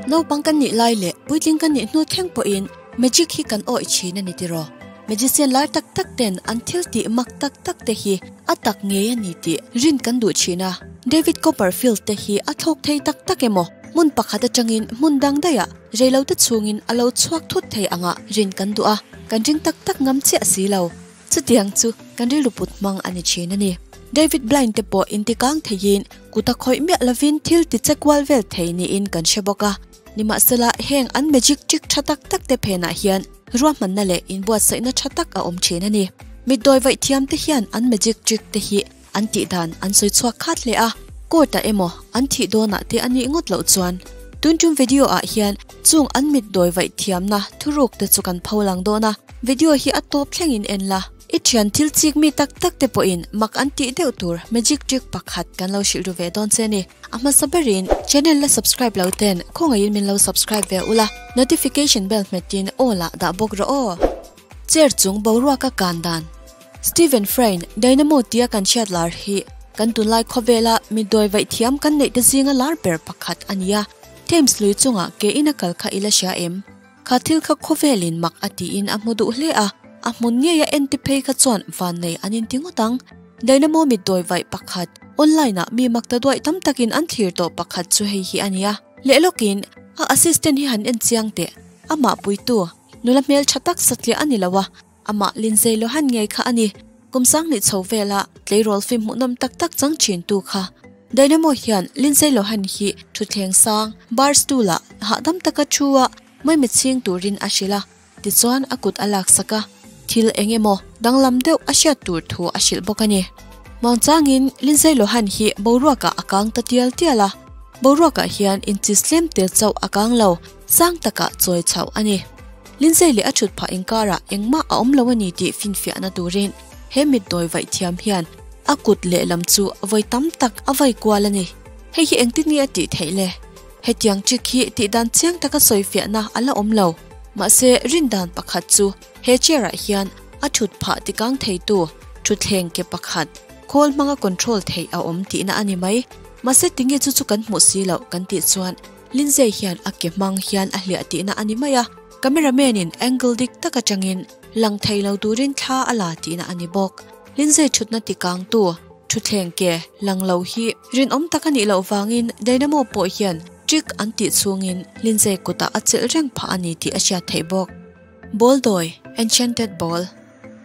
Naupang kan nih lai leh puitling kan nih hnu thleng pawhin magic hi kan awih thin a ni tiraw? Magician lar tak tak ten an thil tih mak tak tak te hi a tak ngei a ni tih rin kan duh thin a. David Copperfield te hi a thlawk thei tak tak emaw? Hmun pakhat atangin hmun dang daihah reilote chhungin a lo chhuak thut thei anga rin kan duh a, kan ring tak tak ngam chiah si lo. Chutiang chu kan rilru put hmang a ni thin a ni. David Blaine te pawh intikang theiin kut a khawih miah lovin thil ti che kual vel thei niin kan hre bawk a. Nimahsela heng an magic trick tha tak tak te phenah hian ruahmanna leh inbuatsaihna tha tak a awm thin a ni. Mitdawi vaih thiam te hian an magic trick te hi an tih dan an sawi chhuak khat hle a, court ah emaw an thih dawnah te a nih ngawt loh chuan tun tum video ah hian chung an mit dawi vaih thiamna thuruk te chu kan pho lang dawn a, video hi a tawp thlengin en la. I thian thil chik mi tak tak te pawhin mak an tih deuh tur magic trick pakhat kan lo hrilh ru ve dawn che ni. A hmasa berin channel la subscribe lo ten khawngaihin min lo subscribe ve ula, notification bell hmetin all ah dah bawk rawh aw. Chair chung boruaka kan dan. Stephen Frayne, Dynamo tia kan hriat lar hi kan tunlai khawvela mi dawi vaih thiam kan neih te zinga lar ber pakhat a ni a. Thames lui chungah ke in a kal kha i la hria em? Kha thil kha khawvelin mak a tiin a hmu duh hle a, a hmun ngeia en te phei kha chuan vannei an inti ngawt ang. Dynamo mi dawi vaih pakhat, online ah mi mak ta duaih tam takin an thlir tawh pakhat chu hei hi a ni a. Lehlawkin, a assistant hi han en chiang teh, amah puitu, nula hmeltha tak satliah a ni lo a, Amah Lindsay Lohan ngei kha a ni. Kum sanghnih chho vela tleirawl film hmuhnawm tak tak chang thintu kha. Dynamo hian Lindsay Lohan hi thutthleng sang, bar stool ah hahdam taka thu a mawimi chhing turin a hrilh a, tichuan a kut a laksak a, thil eng emaw danglam deuh a hriat tur thu a hrilh bawk a ni. Muangchangin Lindsay Lohan hi boruakah a kang ta tial tial a, boruakah hian inchis tlem te chauh a kang lo, sang takah chawi chhoh a ni. Lindsay leh a thut phah inkarah engmah a awm lo a ni tih finfiahna turin he mitdawi vaih thiam hian a kut lehlam chu vawi tam tak a vai kual a ni. Hei hi engtin nge a tih theih le? Hetiang trick hi tih dan chiang taka sawifiahna a la awm lo. Mahse, rindan pakhat chu he chair-ah hian a thut phah tikang theitu thutthleng ke pakhat khawl hmanga control theih a awm tihna a ni mai. Mahse, tinge chu chu kan hmuh si loh kan tih chuan Lindsay hian a ke hmang hian a hliah tihna a ni mai a, cameraman in angle dik tak atangin lang thei lo turin thla a la tihna a ni bawk. Lindsay thutna tikangtu thutthleng ke lang lo hi rinawm tak a nih loh vangin Dynamo pawh hian trick an tih chhungin Lindsay kutah a chelh reng phah a ni tih a hriat theih bawk. Ball dawi, Enchanted Ball,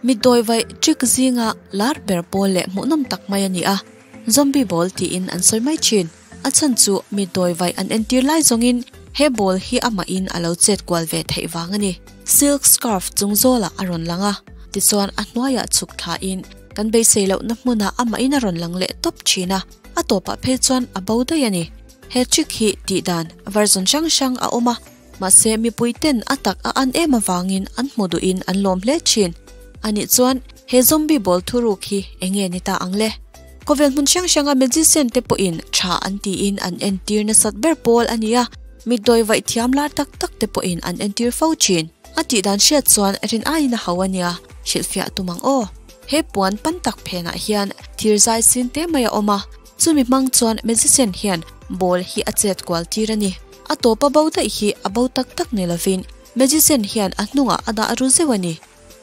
Mitdawi vaih trick zinga lar ber pawl leh hmuhnawm tak mai a ni a, Zombie Ball tiin an sawi mai thin. A chhan chu mi dawi vaih an entir lai zawngin he ball hi amahin a lo chet kual ve theih vang a ni. Silk scarf chung zawlah a rawn lang a, tichuan a hnuaiah chhuk thlain kan beisei lohna hmunah amahin a rawn lang leh tawp thin a, a tawpah phei chuan a bo daih a ni. He trick hi tih dan version hrang hrang a awm a, mahse mipui ten a tak a an em avangin an hmu duhin an lawm hle thin. Anih chuan he zombie ball thuruk hi enge ni ta ang le? Khawvel hmun hrang hranga magician te pawhin tha an tiin an entir nasat ber pawl a ni a, mitdawi vaih thiam lar tak tak te pawhin an entir fo thin. A tih dan hriat chuan rin aiin a ho a nia, hrilhfiah tum ang aw. He puan pan tak phenah hian thir zai sin te mai a awm a, chumi hmang chuan magician hian ball hi a chet kual tir a ni. A tawpa bo daih hi a bo tak tak ni lovin magician hian a hnungah a dah ru zeuh a ni.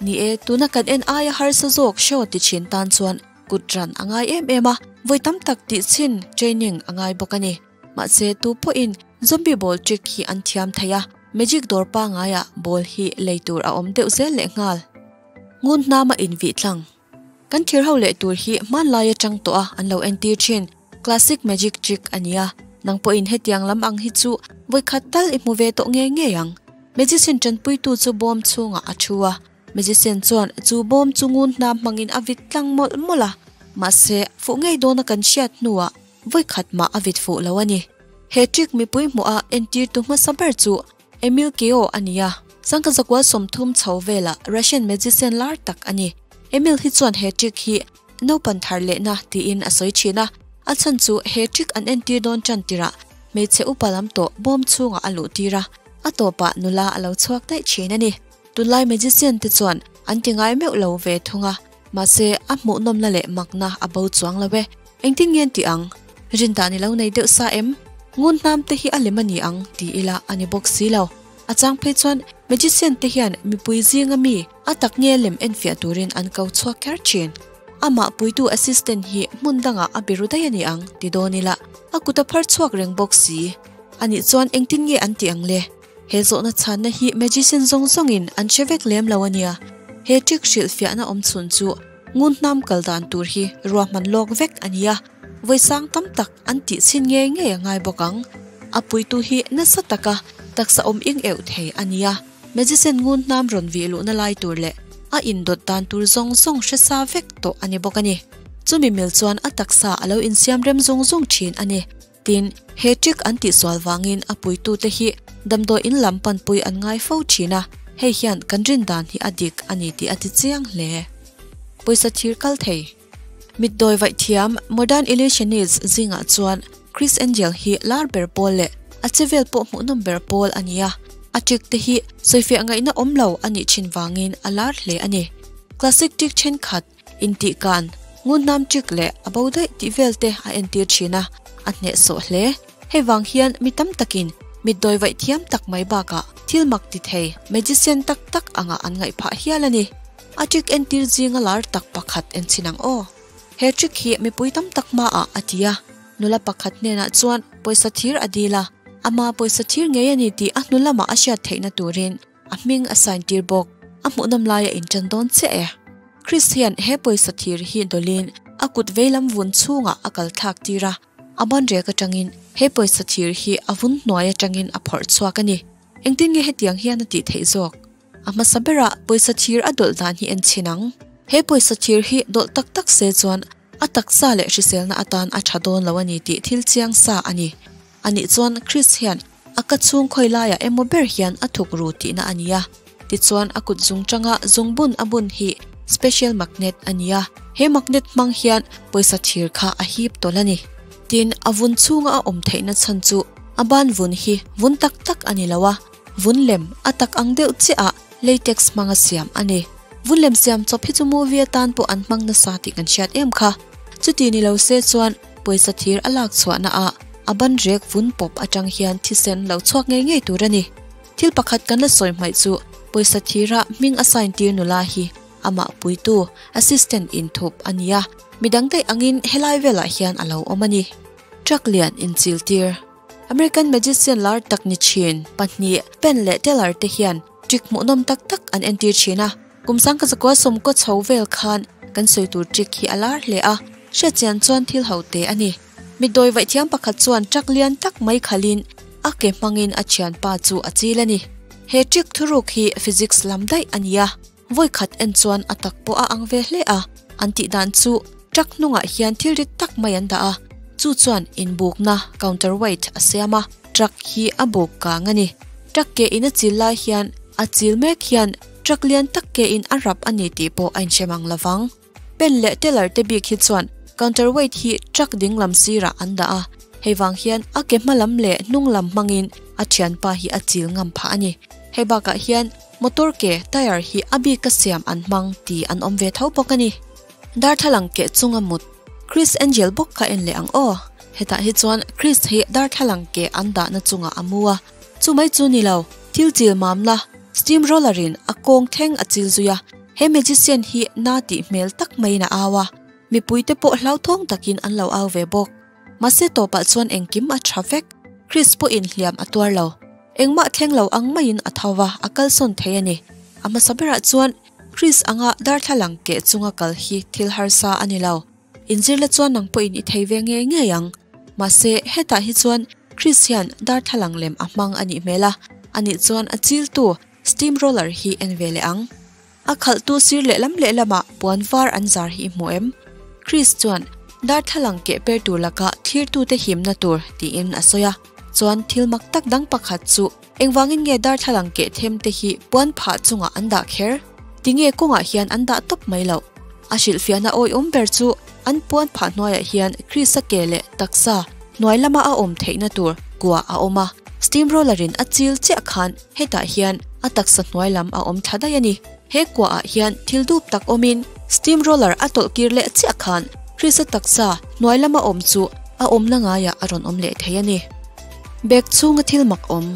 Ni e, tuna kan en aia harsa zawk show ti thin tan chuan kut ran a ngai em em a, vawi tam tak tih chhin, training, a ngai bawk a ni. Mahse, tu pawhin zombie ball trick hi an thiam thei a, magic dawr pangaiah ball hi lei tur a awm deuh zel leh nghal. Ngun hnama invih tlang. Kan thir ho leh tur hi hmanlai atang tawh a an lo entir thin, classic magic trick a ni a, nang pawhin hetiang lam ang hi chu vawi khat tal i hmu ve tawh ngei ngei ang. Magician tanpuitu chu bawm chhungah a thu a. Magician chuan chu bawm chu ngun hnam hmangin a vit tlang mawlh mawlh a, mahse fuh ngei dawna kan hriat hnuah vawi khat mah a vit fuh lo a ni. He trick mipui hmuha entirtu hmasa ber chu Emil Keo a ni a, sangka zakual 30 chho vela Russian magician lar tak a ni. Emil hi chuan he trick hi naupan thar lehna tiin a sawi thin a, a chhan chu he trick an entir dawn tan tirah hmeichhe upa lam tawh bawm chhungah a luh tir a, a tawpah nula a lo chhuak daih thin a ni. Tunlai magician te chuan an ti ngai meuh lo ve thung a, mahse a hmuhnawmna leh makna a bo chuang lo e. Engtin nge an tih ang? Rin dan i lo nei deuh sa em? Ngun hnam te hi a lem a ni ang ti ila a ni bawk si lo. A chang phei chuan magician te hian mipui zinga mi a tak nge lem enfiah turin an ko chhuak kher thin. Amah puitu assistant hi hmun dangah a biru daih a ni ang ti dawn ila a kut a phar chhuak reng bawk si. Anih chuan engtin nge an tih ang le? He zawhna chhanna hi magician zawng zawngin an hre vek lem lo a nia. He trick hrilhfiahna awm chhun chu ngun hnam kal dan tur hi ruahman lawk vek a ni a, vawi sang tam tak an tih chhin ngei ngei a ngai bawk ang. A puitu hi nasa taka taksa awm ing euh thei a nia. Magician ngun hnam rawn vih luhna lai tur leh a indawt dan tur zawng zawng hre sa vek tawh a ni bawk a ni. Chumi mil chuan a taksa a lo insiam rem zung zung thin a ni. Tin, he trick an tihsual vangin a puitute hi damdawi in lam panpui an ngai fo thin a, hei hian kan rin dan hi a dik a ni tih a ti chiang hle. Pawisa thir kal thei. Mitdawi vaih thiam, modern illusionist, zingah chuan Criss Angel hi lar ber pawl leh a chevel pawh hmuhnawm ber pawl a ni a, a trick te hi sawifiah ngaihna awm lo a nih thin vangin a lar hle a ni. Classic trick thenkhat. Intihkan, ngunhnam trick leh a bo daih tih vel te a entir thin a, a hnehsawh hle. Hei vang hian mi tam takin mitdawi vaih thiam tak mai bakah thil mak ti thei, magician tak tak angah an ngaih phah hial a ni. A trick entir zinga lar tak pakhat en chhin ang aw. He trick hi mipui tam tak hmaah a ti a, nula pakhat hnenah chuan pawisa thir a dil a, ama pawisa thir ngei a ni tih a hnu lamah a hriat theihna turin A hming a sign tir bawk. A hmuhnawm laia inṭan dawn chiah e. Chris hian he pawisa thir hi dawlin a kut veilam vun chhungah a kal thlak tir a, a ban rek atangin he pawisa thir hi a vun hnuai atangin a phawrh chhuak a ni. Engtin nge hetiang hian a tih theih zawk? A hmasa berah pawisa thir a dawlh dan hi en chhin ang. He pawisa thir hi dawlh tak tak se chuan a taksa leh hriselna atan a tha dawn lo a ni tih thil chiang sa a ni. Anih chuan Chris hian a ka chhung khawi laiah emaw ber hian a thuk ru tihna a ni a. Tichuan a kut zung tanga zung bun a bun hi special magnet a ni a, he magnet hmang hian pawisa thir kha a hip tawlh a ni. Tin, a vun chhunga a awm theihna chhan chu a ban vun hi vun tak tak a ni lo a, vun lem a tak ang deuh chiah ah latex hmanga siam a ni. Vun lem siam chawp hi chu movie atan pawh an hmang nasa tih kan hriat em kha. Chuti ni lo se chuan Pawisa thir a lak chhuahna ah a ban rek vun pawp atang hian thisen lo chhuak ngei ngei tur a ni. Thil pakhat kan la sawi hmaih chu pawisa thira hming a sign tir nula hi amah puitu, assistant, inthup a ni a, midang daih angin helai velah hian a lo awm a ni. Truck lian inchil tir. American magician lar tak ni thin pahnih Penn leh Teller te hian trick hmuhnawm tak tak an entir thin a. Kum sangkazakua sawmkaw chho vel khan kan sawi tur trick hi a lar hle a, hriatchian chuan thil ho te a ni. Mitdawi vaihthiam pakhat chuan truck lian tak mai khalhin a ke hmangin a thianpa chu a chil a ni. He trick thuruk hi physics lam daih a ni a, vawi khat en chuan a tak pawh a ang ve hle a, an tih dan chu truck hnungah hian thil rit tak mai an dah a, chu chuan inbukna, counterweight, a siam a, truck hi a buk kang a ni. Truck ke in a chil lai hian a chil mek hian Truck lian tak ke in a rap a ni tih pawh a inhre mang lovang. Pen leh teller te bik hi chuan counterweight hi truck ding lam sirah an dah a, hei vang hian a ke hma lam leh hnung lam hmangin a thianpa hi a chil ngam phah a ni. Hei bakah hian motor ke tyre hi a bika siam an hmang tih an awm ve tho bawk a ni. Darthlalang keh chunga mut Chris Angel bawk kha en leh ang aw. Hetah hi chuan Chris hi darthlalang keh an dahna chungah a mu a, Chu mai chu ni lo, thil chil mamna, steam roller in a kawng thleng a chil zui a, he magician hi na tih hmel tak maiin a au a, mipui te pawh hlauthawng takin an lo au ve bawk. Mahse tawpah chuan engkim a tha vek, Chris pawhin hliam a tuar lo. Engmah thleng lo ang maiin a tho va, a kalsawn thei a ni. A hmasa berah chuan Chris anga darthlalang keh chunga kal hi thil harsa a ni lo. Inzirla chuan nang pawhin i thei ve ngei ngei ang. Mahse, hetah hi chuan Chris hian darthlalang lem a hmang a nih hmel a, anih chuan a chiltu steam roller hi en ve leh ang. A khalhtu sir lehlam lehlamah puan var an zar hi i hmu em? Chris chuan darthlalang keh per tur lakah thlirtute himna tur tiin a sawi a. Chuan thil mak tak dang pakhat chu engvangin nge darthlalang keh them te hi puan phah chungah an dah kher? Tinge kawngah hian an dah tawp mai loh? A hrilhfiahna awihawm ber chu an puan phah hnuaiah hian Chris-a ke leh taksa hnuai lama a awm theihna tur kua a awm a, steam roller in a chil chiah khan hetah hian a taksa hnuai lam a awm thla daih a ni. He kuaah hian thil dup tak awmin steam roller a tawlh kir leh chiah khan Chris-a taksa hnuai lama awm chu a awmna ngaiah a rawn awm leh thei a ni. Bag chhunga thil mak awm.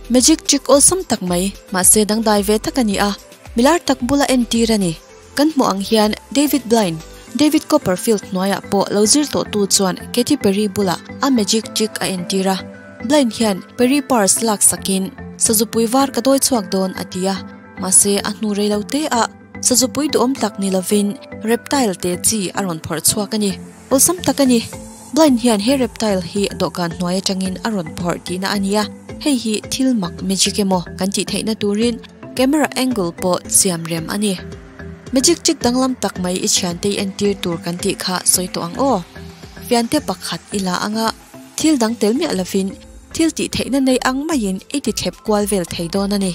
Magic trick awlsam tak mai, mahse dangdai ve tak a ni a, milar tak bula entir a ni. Kan hmuh ang hian David Blaine, David Copperfield hnuaiah pawh lo zir tawhtu chuan Katy Perry bulah a magic trick a entir a. Blaine hian Perry purse lak sakin, Sazupui var ka dawi chhuak dawn a ti a, mahse a hnu rei lo te ah sazupui duhawm tak ni lovin reptile te chi a rawn phawrh chhuak a ni. Awlsam tak a ni. Blaine hian he reptile hi dawhkan hnuai atangin a rawn phawrh tihna a ni a, hei hi thil mak magic emaw kan tih theihna turin Camera angle pawh siam rem a ni. Magic trick danglam tak mai i thiante i entir tur kan tih kha sawi tawh ang aw. Fiante pakhat i la anga thil dang tel miah lovin thil tih theihna nei ang maiin i ti thlep kual vel thei dawn a ni.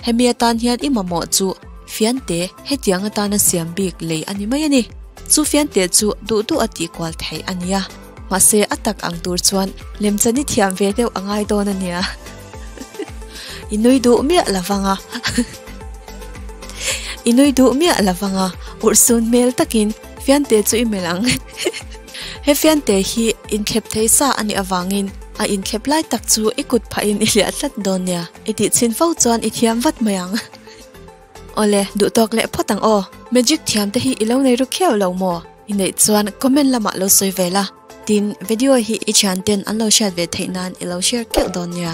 Hemi atan hian i mamawh chu fiante hetiang atana siam bik lei a ni mai a ni. Chu fiante chu duh duh a tih kual theih a nia. Mahse a tak ang tur chuan lemchan i thiam ve deuh a ngai dawn a nia. I nui duh miah lo vang a. I nui duh miah lo vang a, urhsun hmel takin fiante chu i melh ang. He fiante hi inthlep thei sa a nih avangin a inthlep lai tak chu i kut phahin i hliah tlat dawn nia. I tih chhin fo chuan i thiam vat mai ang. Awle, duh tawk leh phawt ang aw. Magic thiam te hi i lo nei ru khiau lo maw? I neih chuan comment lamah lo sawi ve la. Tin, video hi i thianten an lo hriat ve theih nan i lo share keuh dawn nia.